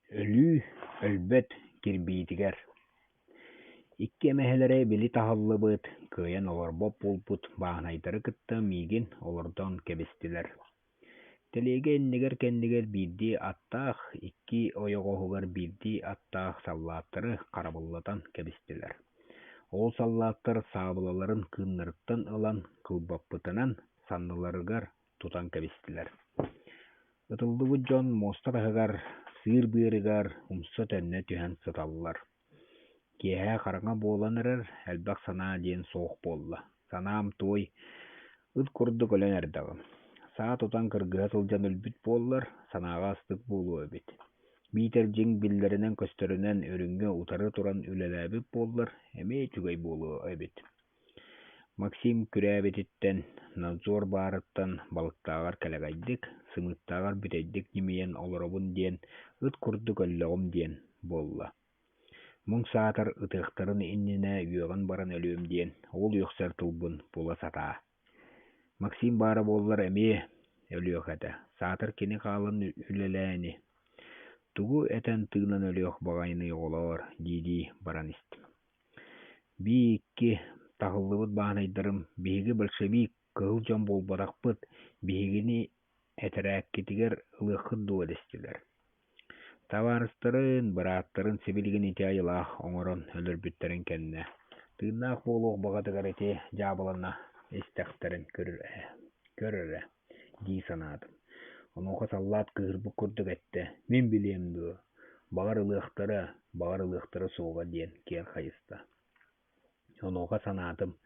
Өлүү өлбөт кирбиитигэр Икки эмэһэлэрэ били таһыллыбыт, кыайан олорбот буолбут бааһынайдары кытта миигин олордон кэбистилэр. Тэлиэгэ иннигэр-кэннигэр биирдии аттаах, икки ойоҕоһугар биирдии аттаах саллааттары харабыллатан кэбистилэр. Ол саллааттар саабылаларын кыыннарыттан ылан кылбаппытынан санныларыгар тутан кэбистилэр. Ытыллыбыт дьон муоста таһыгар, сыыр быарыгар умса-төннө түһэн сыталлар. Киэһэ хараҥа буолан эрэр, элбэх санаа диэн суох буолла. Санаам туой, ыт курдук өлөн эрдэҕим. Саа тутан кыргыһа сылдьан өлбүт буоллар, санааҕа астык буолуо эбит. Биитэр дьиҥ биллэринэн-көстөрүнэн үрүҥҥэ утары туран үлэлээбит буоллар, эмиэ үчүгэй буолуо эбит. Максим күрээбититтэн, надзор баарыттан балыктааҕар кэлэҕэйдик, сымыыттааҕар бүтэйдик ньимийэн олоробун диэн ыт курдук өллөҕүм диэн буолла. Муҥ саатар ытыахтарын иннинэ үөҕэн баран өлүөм диэн ол үөхсэр тылбын була сатаа. Максим баара буоллар эмиэ өлүөх этэ, саатар кини хаалан үлэлээ ини. Тугу этэн-тыынан өлүөх баҕайыный оҕолоор дии-дии баран истим. Бии-икки таһыллыбыт бааһынайдарым биһиги большевик, кыһыл дьон буолбатахпыт, биһигини этэрээккитигэр ылыаххыт дуо дэстилэр. Табаарыстарын, бырааттарын сибилигин ити айылаах оҥорон өлөрбүттэрин кэннэ, тыыннаах буолуох баҕатыгар ити дьаабылана истэхтэрин көр эрэ дии санаатым. Онуоха саллаат кыыһырбыт курдук эттэ: «Мин билиэм дуо, баҕар ылыахтара, баҕар ылыахтара суоҕа» диэн киэр хайыста. Онуоха санаатым,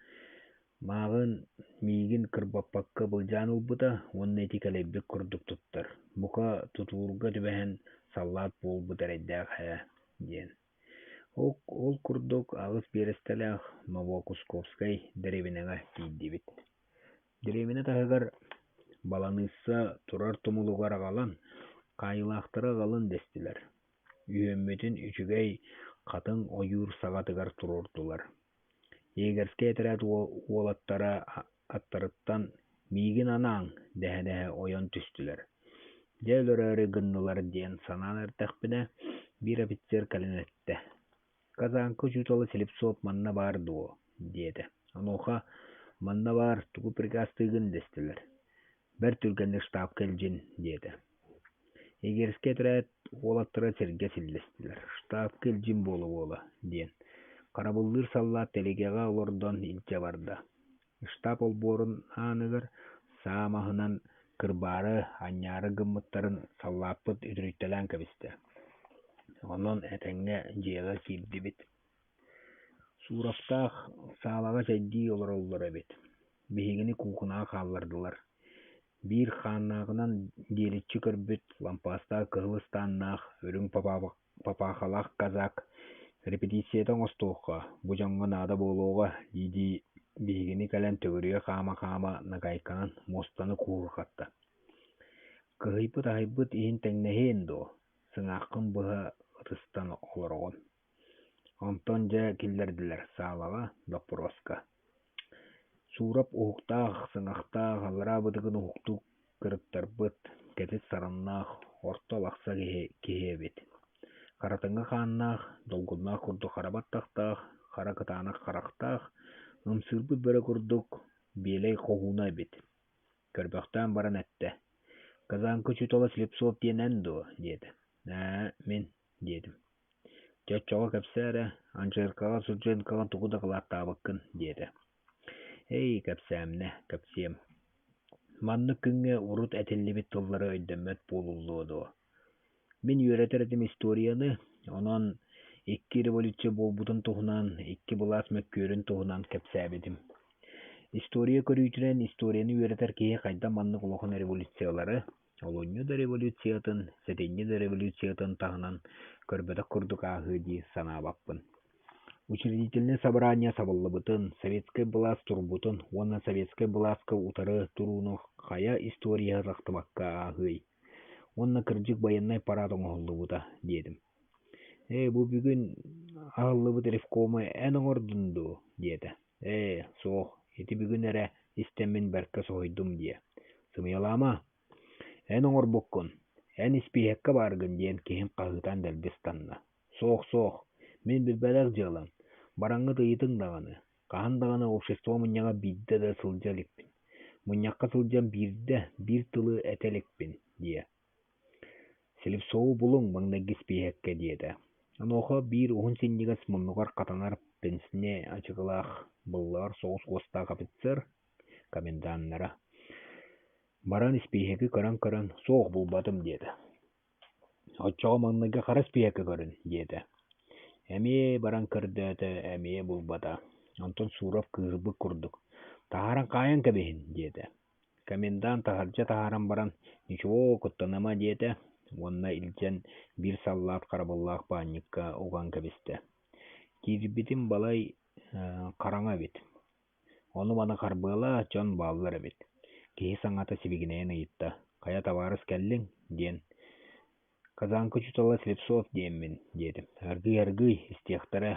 мааҕын миигин кырбаппакка былдьаан ылбыта уонна ити кэлэйбит курдук туттар, бука, тутуурга түбэһэн саллаат буолбут эрэйдээх ээ диэн. Ол курдук 8 биэрэстэлээх Новокусковскай дэриэбинэҕэ тиийдибит. Дэриэбинэ таһыгар баланыысса турар тумулугар аҕалан, хаайыылаахтары аҕалын дэстилэр. Үһүөммүтүн үчүгэй хатыҥ ойуур саҕатыгар туруордулар. Егерскэй этэрээт уолаттара аттарыттан «Миигин анааҥ» дэһэ-дэһэ ойон түстүлэр. Дьэ өлөрөөрү гыннылар диэн санаан эрдэхпинэ, биир офицер кэлэн эттэ: «Казанка учуутала Слепцов манна баар дуо?» диэтэ. Онуоха «Манна баар, тугу приказтыыгын?» дэстилэр. Бэрт түргэнник штабка илдьин диэтэ. Егерскэй этэрээт уолаттара сиргэ силлэстилэр, штабка илдьин буола-буола диэн. Харабыллыыр саллаат тэлиэгэҕэ олордон илдьэ барда. Штаб олбуорун ааныгар саа маһынан кырбаары, анньаары гыммыттарын саллааппыт үтүрүйтэлээн кэбистэ. Онон этэҥҥэ дьиэҕэ киирдибит. Суровтаах саалаҕа чэйдии олороллор эбит. Биһигини куукунаҕа хааллардылар. Биир хааннааҕынан диэличчи көрбүт, лампаастаах кыһыл ыстааннаах, үрүҥ папахалаах казак «Репетицията оҥостуохха, бу дьоҥҥо наада буолуоҕа» дии-дии биһигини кэлэн төгүрүйэ хаама-хаама нагайканан муостаны куурҕатта. Кыһыйбыт-аһыйбыт иһин тэҥнэһиэн дуо, сыҥааххын быһа ытыстан олороҕун. Онтон дьэ киллэрдилэр саалаҕа, доппуруоска. Суурап уһуктаах, сыҥахтаах, аллараа бытыгын уһуктуу кырыттарбыт, кэтит сараннаах, орто лахса киһи, киһи эбит. Харатыҥы хааннаах, долгуннаах курдук хара баттахтаах, хара кытаанах харахтаах, ымсыырбыт бөрө курдук биэлэй хоһууна эбит. Көрбөхтөөн баран эттэ: «Казанка учуутала Слепцов диэн эн дуо?» диэтэ. «Ээ, мин» диэтим. «Дьэ оччоҕо кэпсээ эрэ, Анжеркаҕа, Сурженкаҕа тугу да кылааттаабыккын» диэтэ. «Эй, кэпсээмнэ, кэпсиэм. Маннык күҥҥэ урут этиллибит тыллары өйдөммөт буолуллуо дуо? Мин үөрэтэр этим историяны, онон икки революция буолбутун туһунан, икки былаас мөккүөрүн туһунан кэпсээбитим. История көрүүтүнэн историяны үөрэтэр киһи хайдах маннык улахан революциялары Олунньу да революциятын, сэтинньи да революциятын таһынан көрбөтөх курдук ааһыы дии санаабаппын. Учредительнай собрание сабыллыбытын, советскай былаас турбутун уонна советскай былааска утары турууну хайа историяһа ахтыбакка ааһыай? Уонна кырдьык байыаннай парад оҥоһуллубута диэтим. «Ээ, бу бүгүн аһыллыбыт ревкому эн оҥордуҥ дуу?» диэтэ. «Ээ, суох, ити бүгүн эрэ истэммин бэркэ соһуйдум диэ. Сымыйалаама, эн оҥорбуккун. Эн испииһэккэ бааргын диэн киһим хаһыытаан дэлби ыстанна. Суох, суох, мин билбэтэх дьыалам, бараҥҥыт ыйытыҥ даҕаны, хаһан даҕаны общество мунньаҕар биирдэ да сылдьа иликпин, мунньахха сылдьан биирдэ биир тылы этэ иликпин диэ. Слепцову булуҥ маҥнайгы испииһэккэ диэтэ. Онуоха биир уһун синньигэс муннугар хатанар пенсне ачыкылаах, быллаҕар соҕус уостаах офицер коменданнара баран испииһэги көрөн-көрөн «Суох, булбатым» диэтэ. «Оччоҕо маҥнайгы хара испииһэккэ көрүн» диэтэ. Эмиэ баран көрдөөтө, эмиэ булбата. Онтон Суров кыыһырбыт курдук: «Таһааран хаайан кэбиһин» диэтэ. Комендант таһырдьа таһааран баран «Ничего, куттаныма» диэтэ уонна илдьэн биир саллаат харабыллаах баанньыкка уган кэбистэ. Киирбитим балай хараҥа эбит. Ону-маны харбыалаах дьон бааллар эбит. Киһи саҥата сибигинэйэн ыйытта: «Хайа, табаарыс кэллиҥ?» диэн. «Казанка учуутала Слепцов диэммин» диэтим. «Аргыый-аргыый, истиэхтэрэ,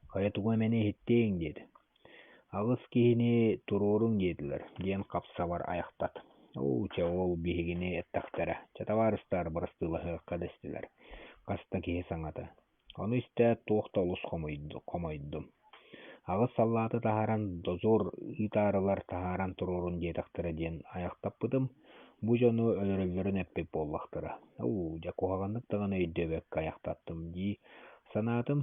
хайа тугу эмэни иһиттиэҥ» диэтэ. «Аҕыс киһини туруоруҥ диэтилэр» диэн хап-сабар айахтат. «Оо, чэ, ол биһигини эттэхтэрэ, чэ, табаарыстаар, бырастыылаһыахха» дэстилэр хас да киһи саҥата. Ону истээт туох да олус хомойдум. Аҕыс саллааты таһааран дозор ыытаарылар таһааран туруорун диэтэхтэрэ диэн айахтаппытым, бу дьону өлөрөллөрүн эппит буоллахтара. Оо, дьэ куһаҕаннык даҕаны өйдөөбөккө айахтаттым дии санаатым.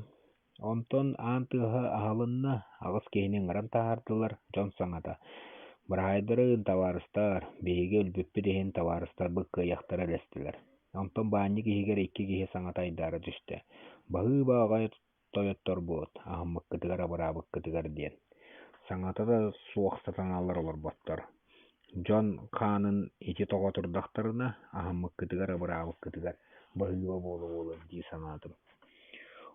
Онтон аан тыаһа аһылынна, аҕыс киһини ыҥыран таһаардылар, дьон саҥата: «Быраһаайдарын, табаарыстар, биһиги өлбүппүт иһин табаарыстарбыт кыайыахтара» дэстилэр. Онтон баанньык иһигэр икки киһи саҥата айдаара түстэ: «Баһыыба аҕай тойотторбут, аһыммыккытыгар, абыраабыккытыгар» диэн. Саҥата да суох сатаналар олорботтор. Дьон хаанын ити тоҕо турдахтарына, аһыммыккытыгар, абыраабыккытыгар баһыыба буола-буола дии санаатым.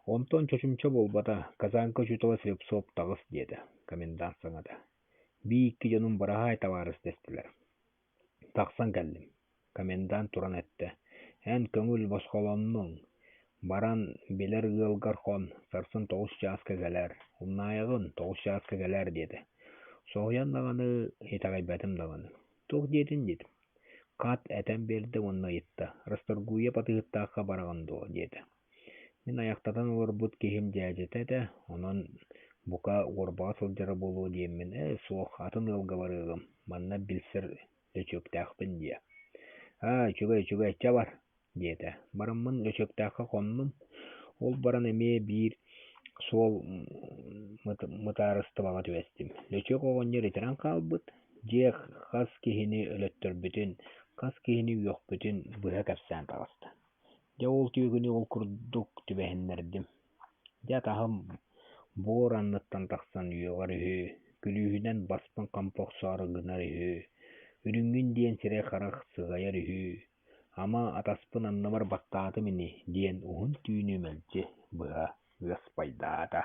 Онтон чочумча буолбата, Казанка учуутала Слепцов таҕыс диэтэ, комендант саҥата. Бии икки дьонум быраһаай табаарыс дэстилэр. Тахсан кэллим. Комендант туран эттэ: «Эн көҥүл босхолоннуҥ, баран билэр ыалгар хон, сарсын 9 чааска кэлээр, умнаайаҕын, 9 чааска кэлээр» диэтэ. Соһуйан даҕаны, итэҕэйбэтим даҕаны. «Туох диэтин?» диэтим. Хат этэн биэрдэ уонна ыйытта: «Расторгуев атыыһыттаахха бараҕын дуо?» диэтэ. Мин айахтатан олорбут киһим дьээдьэтэ этэ, онон бука уорбаҕа сылдьара буолуо диэммин «Ээ, суох, атын ыалга барыаҕым, манна билсэр лөчүөктээхпин» диэ. «Аа, үчүгэй, үчүгэй, чэ бар» диэтэ. Бараммын лөчүөктээххэ хоннум. Ол баран эмиэ биир суол мытаарыстыбаҕа түбэстим. Лөчүөк оҕонньор итирэн хаалбыт, дьиэ хас киһини өлөттөрбүтүн, хас киһини үөхпүтүн быһа кэпсээн таҕыста. Дьэ ол түөкүнү ол курдук түбэһиннэрдим. Дьэ атаһым буор анныттан тахсан үөҕэр үһү, күлүүһүнэн баспын хампы охсоору гынар үһү, үрүҥҥүн диэн сирэй-харах сыҕайар үһү, ама атаспын анныбар баттаатым ини диэн уһун түүнү мэлдьи быһа ыаспайдаата.